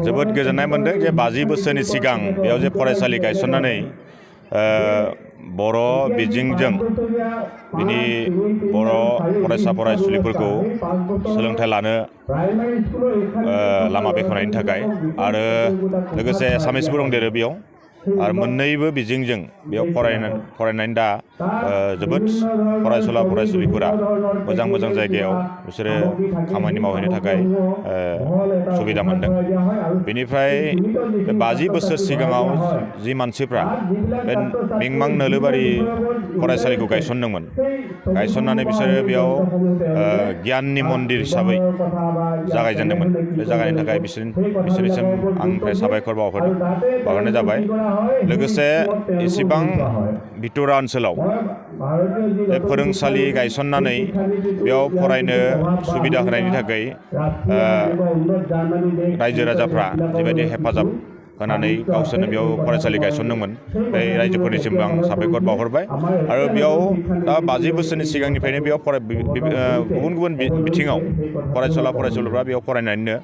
जोबोद गोजोननाय मोनदों जे 50 बोसोरनि सिगां बेयाव जे फरायसालि गायसननानै बर' बिजोंजों बिनि बर' फरायसा फरायसुलिफोरखौ सोलोंथाइ लानो लामा बेखेवनायनि थाखाय आरो लोगोसे एसामिसबो दंदेरो बेयाव आरो मोननैबो बिजोंजों बेयाव फरायनायनि दा जोबोद फरायसुला फरायसुलिफोरा मोजां जायगायाव बिसोरो खामानि मावहैनो थाखाय सुबिदा मोनदों। बेनिफ्राय 50 बोसोर सिगाङाव जि मानसिफ्रा बे मिंमां नोलोबारि फरायसालिखौ गायसनदोंमोन गायसननानै बिसोरो बेयाव गियाननि मन्दिर हिसाबै जागायजेनदोंमोन। बे जागायनो थाखाय बिसोरनिसिम आंनिफ्राय साबायखर बावहरनाय जाबाय। लोगोसे इसिबां भितोरा ओनसोलाव बे फोरोंसालि गायसननानै बेयाव फरायनो सुबिदा होनायनि थाखाय रायजो राजाफ्रा जिबायदि हेफाजाब होनानै गावसोरनो बेयाव फरायसालि गायसनदोंमोन बे रायजोफोरनिसिमबो आं साबायखर बावहरबाय। आरो बेयाव दा 50 बोसोरनि सिगांनिफ्रायनो बेयाव गुबुन बिथिङाव फरायसुला फरायसुलिफ्रा बेयाव फरायनानैनो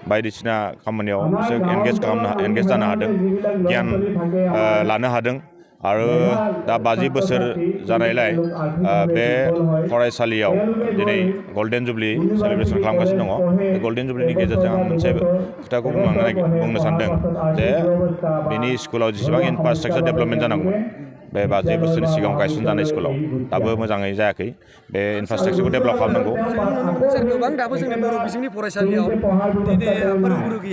बायदिसिना खामानियाव बिसोर एंगेज जानो हादों, गियान लानो हादों। आरो दा 50 बोसोर जानायलाय बे फरायसालियाव दिनै गल्डेन जुबलि सेलेब्रेसन खालामगासिनो दङ। बे गल्डेन जुबलिनि गेजेरजों आं मोनसे खोथाखौ बुंनो सानदों जे बेनि स्कुलाव जेसेबां इनफ्रास्ट्राक्चार डेभेलपमेन्ट जानांगौमोन बे 50 बोसोरनि सिगाङाव गायसनजानाय स्कुलाव दाबो मोजाङै जायाखै। बे इनफ्रास्ट्राक्चारखौ डेभेलप खालामनांगौ। गोबां दाबो जोंनि बर' बिजोंनि फरायसालियाव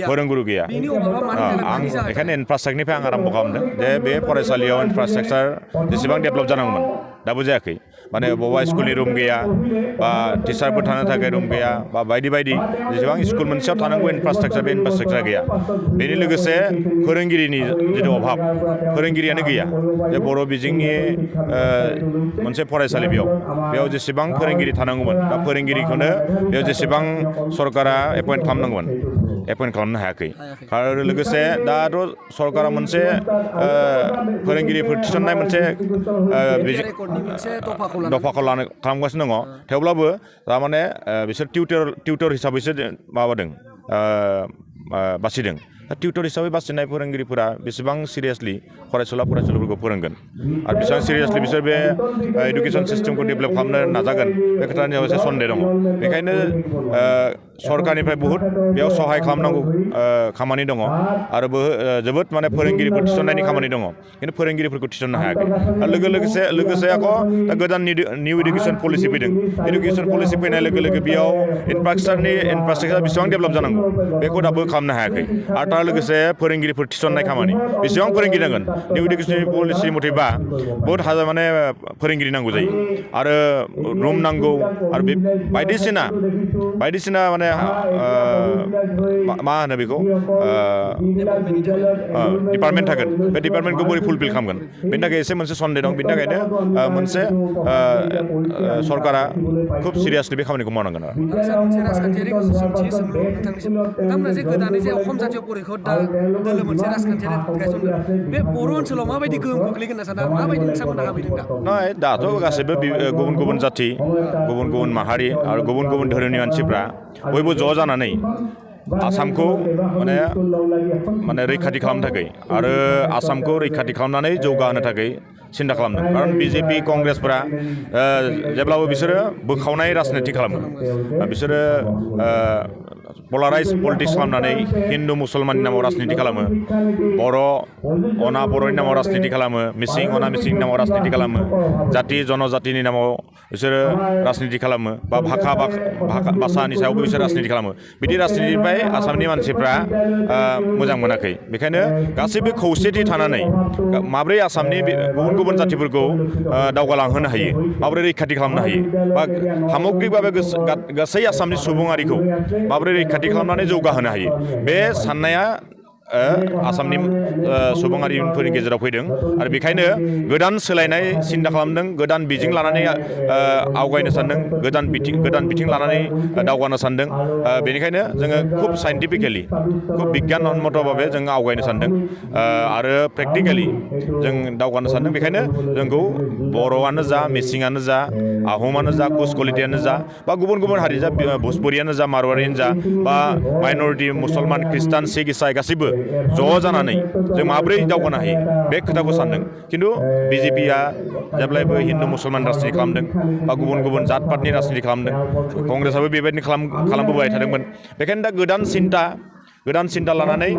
फोरोंगुरु गैया। आं बेखायनो इनफ्रास्ट्राक्चारनिफ्राय आं आरम्भ खालामदों जे बे फरायसालियाव इनफ्रास्ट्राक्चार जेसेबां डेभेलप जानांगौमोन दाबो जायाखै। माने बबेबा स्कुलनि रुम गैया बा टिचारफोर थानो थाखाय रुम गैया बा बायदि जेसेबां स्कुल मोनसेयाव थानांगौ इनफ्रास्ट्राक्चार बे इनफ्रास्ट्राक्चार गैया। बेनि लोगोसे फोरोंगिरिनि जिथु अभाब फोरोंगिरियानो गैया। जे बर' बिजोंनि मोनसे फरायसालि बेयाव जेसेबां फोरोंगिरि थानांगौमोन दा फोरोंगिरिखौनो बेयाव जेसेबां सरकारा एपइन्ट खालामनांगौमोन एपइन्ट खालामनो हायाखै। आरो लोगोसे दाथ' सरकारा मोनसे फोरोंगिरिफोर थिसननाय मोनसे दफाखौ खालामगासिनो दङ। थेवब्लाबो थारमाने बिसोर टिउटर हिसाबैसो माबादों बासिदों। टिउटर हिसाबै बासिनाय फोरोंगिरिफोरा बेसेबां सिरियासलि फरायसुलिफोरखौ फोरोंगोन आरो बेसेबां सिरियासलि बिसोर बे इडुकेसन सिस्टेमखौ डेभेलप खालामनो नाजागोन बे खोथानि सायाव एसे सन्देह दङ। बेखायनो सरकारनिफ्राय बहुद बेयाव सहाय खालामनांगौ खामानि दङ आरो जोबोद माने फोरोंगिरिफोर थिसननायनि खामानि दङ। खिन्थु फोरोंगिरिफोरखौ थिसननो हायाखै। आरो लोगोसे दा गोदान निउ इडुकेसन पलिसि फैदों। इडुकेसन पलिसि फैनाय लोगो लोगो बेयाव इनफ्रास्ट्राक्चार बेसेबां डेभेलप जानांगौ बेखौ दाबो खालामनो हायाखै। आरो दा लोगोसे फोरोंगिरिफोर थिसननाय खामानि बेसेबां फोरोंगिरि नांगोन निउ इडुकेसन पलिसि मथेबा बहुत हाजार माने फोरोंगिरि नांगौ जायो आरो रुम नांगौ आरो बे बायदिसिना माने मा होनो बेखौ डिपार्टमेन्ट थागोन। बे डिपार्टमेन्टखौ बोरै फुलफिल खालामगोन बेनि थाखाय एसे मोनसे सन्देह दं। बेनि थाखायनो मोनसे सरकारा खुब सिरियासलि बे खामानिखौ मावनांगोन आरो। खम जाथिय परिखद दा दोलो मोनसे राजखान्थियारि गायसनदों बे बर' ओनसोलाव माबायदि गोहोम खोख्लैगोन होनना सानदों माबायदि नोंथांमोना हाबैदों दा? दाथ' गासैबो गुबुन जाथि गुबुन माहारि आरो गुबुन धोरोमनि मानसिफ्रा बयबो ज' जानानै आसामखौ माने रैखाथि खालामनो थाखाय आरो आसामखौ रैखाथि खालामनानै जौगाहोनो थाखाय सिन्था खालामदों। खारन बिजेपि कंग्रेसफोरा जेब्लाबो बिसोरो बोखावनाय राजनिति खालामो। बिसोरो पलाराइज पलिटिक्स खालामनानै हिन्दु मुसलमाननि नामाव राजनिति खालामो, बर'नि नामाव राजनिति खालामो, मिसिं मिसिंनि नामाव राजनिति खालामो, जाति जनजातिनि नामाव बिसोरो राजनिति खालामो बा भाषानि सायावबो बिसोर राजनिति खालामो। बिदि राजनितिनिफ्राय आसामनि मानसिफ्रा मोजां मोनाखै। बेखायनो गासैबो खौसेथि थानानै माब्रै आसामनि गुबुन जातिफोरखौ दावगालांहोनो हायो, माब्रै रैखाथि खालामनो हायो बा सामग्रिकभावे गासै आसामनि सुबुंआरिखौ माब्रै रैखाथि खालामनानै जौगाहोनो हायो बे साननाया आसामनि सुबुंआरिफोरनि गेजेराव फैदों आरो बेखायनो गोदान सोलायनाय सिन्था खालामदों गोदान बिथिं लानानै आवगायनो सानदों गोदान बिथिं लानानै दावगानो सानदों बेनिखायनो जोङो खुब साइन्टिफिकेलि खुब बिगियानसम्मत भाबै जों आवगायनो सानदों आरो प्रेक्टिकेलि जों दावगानो सानदों बेखायनो जोंखौ बर'आनो जा मिसिङानो जा आहमानो जा कुस कलिटियानो जा बा गुबुन गुबुन हारि जा भोजपुरियानो जा मारवारियानो जा बा माइनरिटि मुसलमान ख्रिस्टान सिख इसाई गासैबो ज' जानानै जों माब्रै दावगानो हायो बे खोथाखौ सानदों खिन्थु बिजेपिया जेब्लायबो हिन्दु मुसलमान राजनिति खालामदों बा गुबुन गुबुन जात पातनि राजनिति खालामदों कंग्रेसाबो बेबायदिनो खालामबोबाय थादोंमोन बेखायनो दा गोदान सिन्था लानानै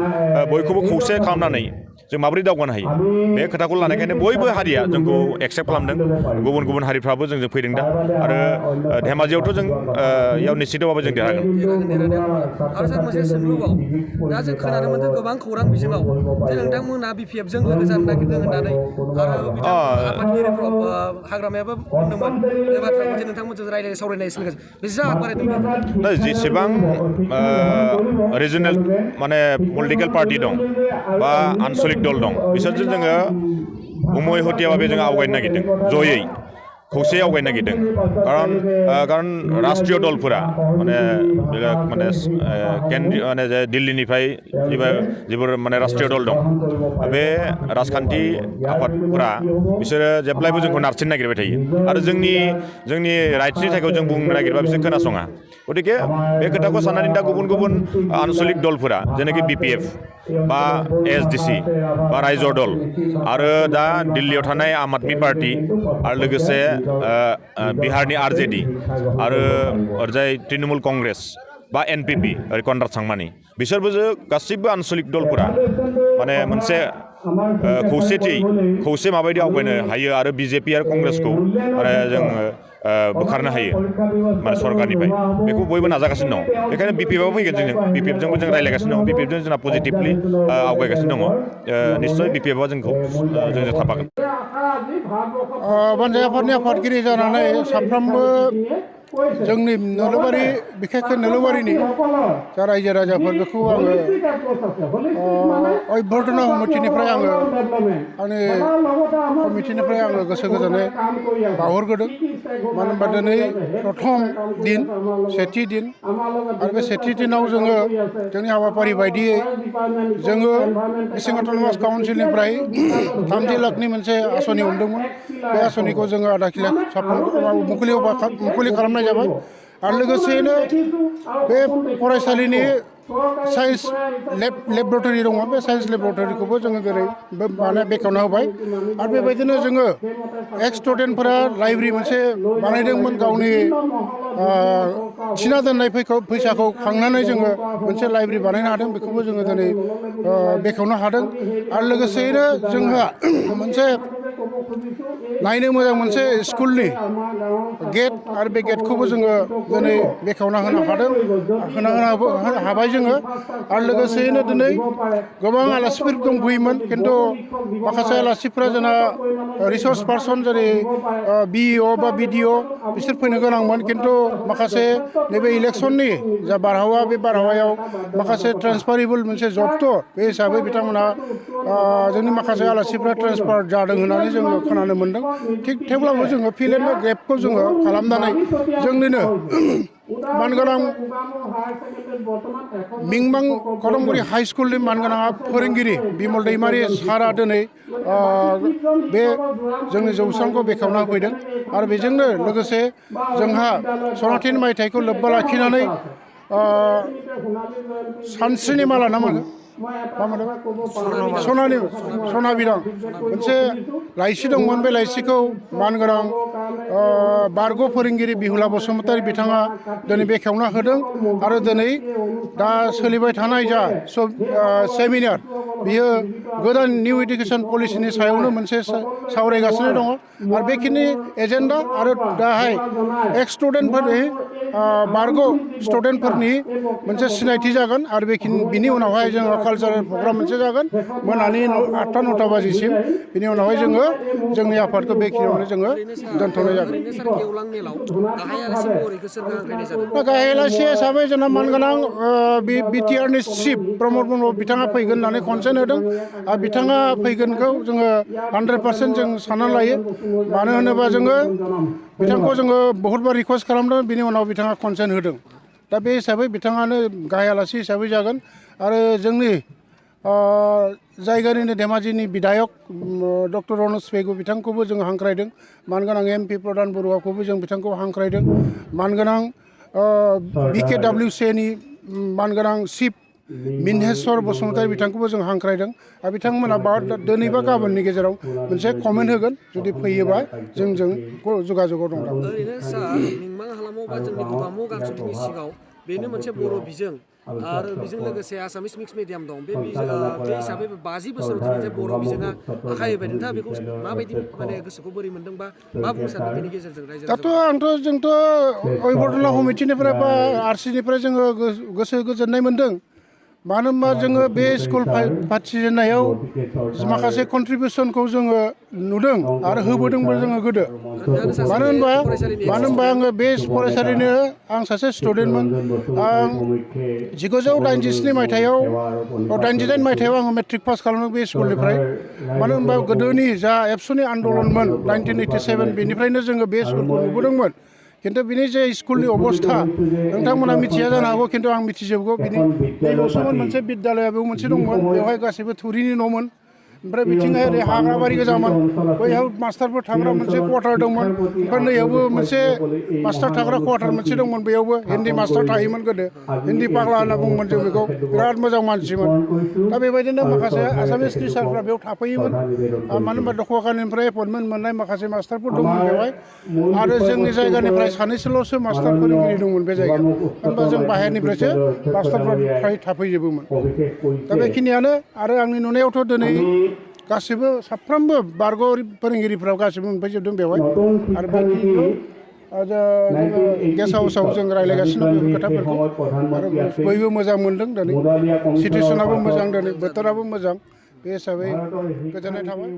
बयखौबो खौसे खालामनानै जों माबोरै दावगानो हायो बे खोथाखौ लानायखायनो बयबो हारिया जोंखौ एक्सेप्ट खालामदों गुबुन गुबुन हारिफ्राबो जोंजों फैदों दा आरो धेमाजियावथ' जों याव निश्चितभावे जों देरहागोन आरो सार मोनसे सोंलुआव दा जों खोनानो मोन्दों गोबां खौरां बिजोङाव जे नोंथांमोना बिपिएफजों लोगो जानो नागिरदों होननानै आरो आफादगिरिफ्राव हाग्रामायाबो बुंदोंमोन बे बाथ्राखौ जे नोंथांमोनजों रायज्लायनाय सावरायनाय सोलिगासिनो बेसेबां आगबारायदों दा जेसेबां रिजनेल माने पलिटिकेल पार्टि दं बा आनसलिक दल दं बिसोरजों जोङो उमय हथियाभाबे जों आवगायनो नागिरदों जयै खौसे आवगायनो नागिरदों खारन राष्ट्रीय दलफोरा माने दिल्लीनिफ्राय जिफोर माने राष्ट्रीय दल दं बे राजखान्थि आफादफोरा बिसोरो जेब्लायबो जोंखौ नारसिननो नागिरबाय थायो आरो जोंनि राइट्सनि थाखाय जों बुंनो नागिरबा बिसोर खोनासङा गतिके बे खोथाखौ साननानै दा गुबुन गुबुन आनसलिक दलफोरा जेनाखि बिपिएफ बा एसडिसि बा रायजो दल आरो दा दिल्लीयाव थानाय आम आदमि पार्टी आरो लोगोसे बिहारनि आरजेडि आरो ओरैजाय तृणमूल कंग्रेस बा एनपिपि ओरै कनराड सांमानि बिसोरबो गासैबो आनसलिक दलफोरा माने मोनसे खौसे माबायदि आवगायनो हायो आरो बिजेपि आरो कंग्रेसखौ माने जोङो बोखारनो हायो माने सरकारनिफ्राय बेखौ बयबो नाजागासिनो दं बेखायनो बिपिएफआबो फैगोन जोंजों बिपिएफजोंबो जों रायज्लायगासिनो दं बिपिएफजों जोंना पजिटिभलि आवगायगासिनो दङ निस्सय बिपिएफआ जोंजों थाफागोन बानजाय आफादनि आफादगिरि जानानै साफ्रोमबो जोंनि नोलोबारि बिखेखै नोलोबारिनि जा रायजो राजाफोर बेखौ आङो अभ्यर्थना कमिटिनिफ्राय आङो आंनि कमिटिनिफ्राय आङो गोसो गोजोनै बावहरग्रोदों मानो होनबा दिनै प्रथम दिन सेथि दिन आरो बे सेथि दिनाव जोङो जोंनि हाबाफारि बायदियै जोङो मिसिं अट'नमास काउन्सिलनिफ्राय 30 लाखनि मोनसे आसनि हमदोंमोन बे आसनिखौ जोङो आधा लाख मुखुलि खालामनाय जाबाय आरो लोगोसेयैनो बे फरायसालिनि साइन्स लेबरेटरि दङ बे साइन्स लेबरेटरिखौबो जोङो जेरै माने बेखेवना होबाय आरो बेबायदिनो जोङो एक्स स्टुडेन्टफोरा लाइब्रेरि मोनसे बानायदोंमोन गावनि थिना दोननाय फैसाखौ खांनानै जोङो मोनसे लाइब्रेरि बानायनो हादों बेखौबो जोङो दिनै बेखेवनो हादों आरो लोगोसेयैनो जोंहा मोनसे नायनो मोजां मोनसे स्कुलनि गेट आरो बे गेटखौबो जोङो दिनै बेखेवना होनो हाबाय जोङो आरो लोगोसेयैनो दिनै गोबां आलासिफोर दंफैयोमोन खिन्थु माखासे आलासिफोरा जोंना रिसर्स पार्सन जेरै बिइअ बा बिडिअ बिसोर फैनो गोनांमोन खिन्थु माखासे नैबे इलेक्सननि जा बारहावा बे बारहावायाव माखासे ट्रेन्सफारेबल मोनसे जबथ' बे हिसाबै बिथांमोना जोंनि माखासे आलासिफ्रा ट्रेन्सफार जादों होननानै जोङो खोनानो मोन्दों थिग थेवब्लाबो जोङो फिल एन्ड ग्रेपखौ जोङो खालामनानै जोंनिनो मानगोनां मिंबां कदमगुरि हाइ स्कुलनि मानगोनां फोरोंगिरि बिमल दैमारि सारा दिनै बे जोंनि जौस्रांखौ बेखेवना होफैदों आरो बेजोंनो लोगोसे जोंहा सनाथिन मायथाइखौ लोब्बा लाखिनानै सानस्रिनि माला ना मोनो सना बिदां मोनसे लाइसि दंमोन बे लाइसिखौ मानगोनां बारग' फोरोंगिरि बिहुला बसुमतारी बिथाङा दिनै बेखेवना होदों आरो दिनै दा सोलिबाय थानाय जा सेमिनार बियो गोदान निउ इडुकेसन पलिसिनि सायावनो मोनसे सावरायगासिनो दङ आरो बेखिनि एजेन्डा आरो दाहाय एक्स स्टुडेन्टफोरनि बारग' स्टुडेन्टफोरनि मोनसे सिनायथि जागोन आरो बिनि उनावहाय जोङो कालचारेल प्रग्राम मोनसे जागोन मोनानि 8टा 9टा बाजिसिम बिनि उनावहाय जोङो जोंनि आफादखौ बेखिनियावनो जोङो दोनथ'नाय जागोन गाहाय आलासि हिसाबै जोंना मानगोनां बिटिआरनि चिफ प्रमद ब्रह्म बिथाङा फैगोन होननानै कनसेन्ट होदों आरो बिथाङा फैगोनखौ जोङो 100% जों सानना लायो मानो होनोबा जोङो बिथांखौ जोङो बहुतबार रिकुवेस्ट खालामदों बिनि उनाव बिथाङा कनसेन्ट होदों दा बे हिसाबै बिथाङानो गाहाय आलासि हिसाबै जागोन आरो जोंनि जायगानिनो धेमाजिनि बिधायक डक्टर रनज पेगु बिथांखौबो जों हांख्रायदों मानगोनां एमपि प्रधान बरुवाखौबो जों बिथांखौ हांख्रायदों मानगोनां BKWCनि मानगोनां चिफ मिन्हेश्वर बसुमतारी बिथांखौबो जों हांख्रायदों आरो बिथांमोना दिनै बा गाबोननि गेजेराव मोनसे कमेन्ट होगोन जुदि फैयोबा जोंजों जगाजगाव दं दा ओरैनो सार मिंमां हालामाव बा जोंनि गगामुग आनसलिकनि सिङाव बेनो मोनसे बर' बिजों आरो बेजों लोगोसे आसामिस मिक्स मिडियाम दं बे हिसाबै 50 बोसोराव दिनै जे बर' बिजोङा आखाइ होबाय नोंथाङा बेखौ माबायदि माने गोसोखौ बोरै मोनदों बा मा बुंनो सानदों बेनि गेजेरजों रायजो दाथ' जोंथ' अयबरतला कमिटिनिफ्राय बा आरसिनिफ्राय जोङो गोसो गोजोननाय मोनदों मानो होनबा जोङो बे स्कुल फाथिजेननायाव माखासे कन्ट्रिबिउसनखौ जोङो नुदों आरो होबोदोंबो जोङो गोदो मानो होनबा आङो बे फरायसालिनो आं सासे स्टुडेन्टमोन आं 1987 मायथाइयाव 89 मायथाइयाव आङो मेट्रिक पास खालामदों बे स्कुलनिफ्राय मानो होनबा गोदोनि जा एबसुनि आन्दलनमोन 1987 बेनिफ्रायनो जोङो बे स्कुलखौ नुबोदोंमोन खिन्थु बिनि जे स्कुलनि अबस्था नोंथांमोना मिथिया जानो हागौ खिन्थु आं मिथिजोबगौ बिनि नैबावसोमोन मोनसे बिद्यालया बेयाव मोनसे दंमोन बेवहाय गासैबो थुरिनि न'मोन ओमफ्राय बिथिंहाय ओरै हाग्राबारि गोजामोन बैयाव मास्टारफोर थाग्रा मोनसे क्वार्टार दंमोन ओमफ्राय नैयावबो मोनसे मास्टार थाग्रा क्वार्टार मोनसे दंमोन बेयावबो हिन्दी मास्टार थायोमोन गोदो हिन्दी पाग्ला होनना बुङोमोन जों बेखौ बिराद मोजां मानसिमोन दा बेबायदिनो माखासे आसामिस टिचारफ्रा बेयाव थाफैयोमोन मानो होनबा दख'वाखानिफ्राय एपइन्टमेन्ट मोननाय माखासे मास्टारफोर दंमोन बेवहाय आरो जोंनि जायगानिफ्राय सानैसोल'सो मास्टार फोरोंगिरि दंमोन बे जायगायाव होनबा जों बाहेरनिफ्रायसो मास्टारफ्रा फ्राय थाफैजोबोमोन दा बेखिनियानो आरो आंनि नुनायावथ' दिनै गासिबो साफ्रोमबो बारग' फोरोंगिरिफ्रा गासिबो मोनफैजोबदों बेवहाय आरो बेखिनिखौ गेस्ट हाउसाव जों रायज्लायगासिनो दं बेफोर खोथाफोरखौ आरो बयबो मोजां मोनदों दिनै सिटुवेसनाबो मोजां दिनै बोथोराबो मोजां बे हिसाबै गोजोननाय थाबाय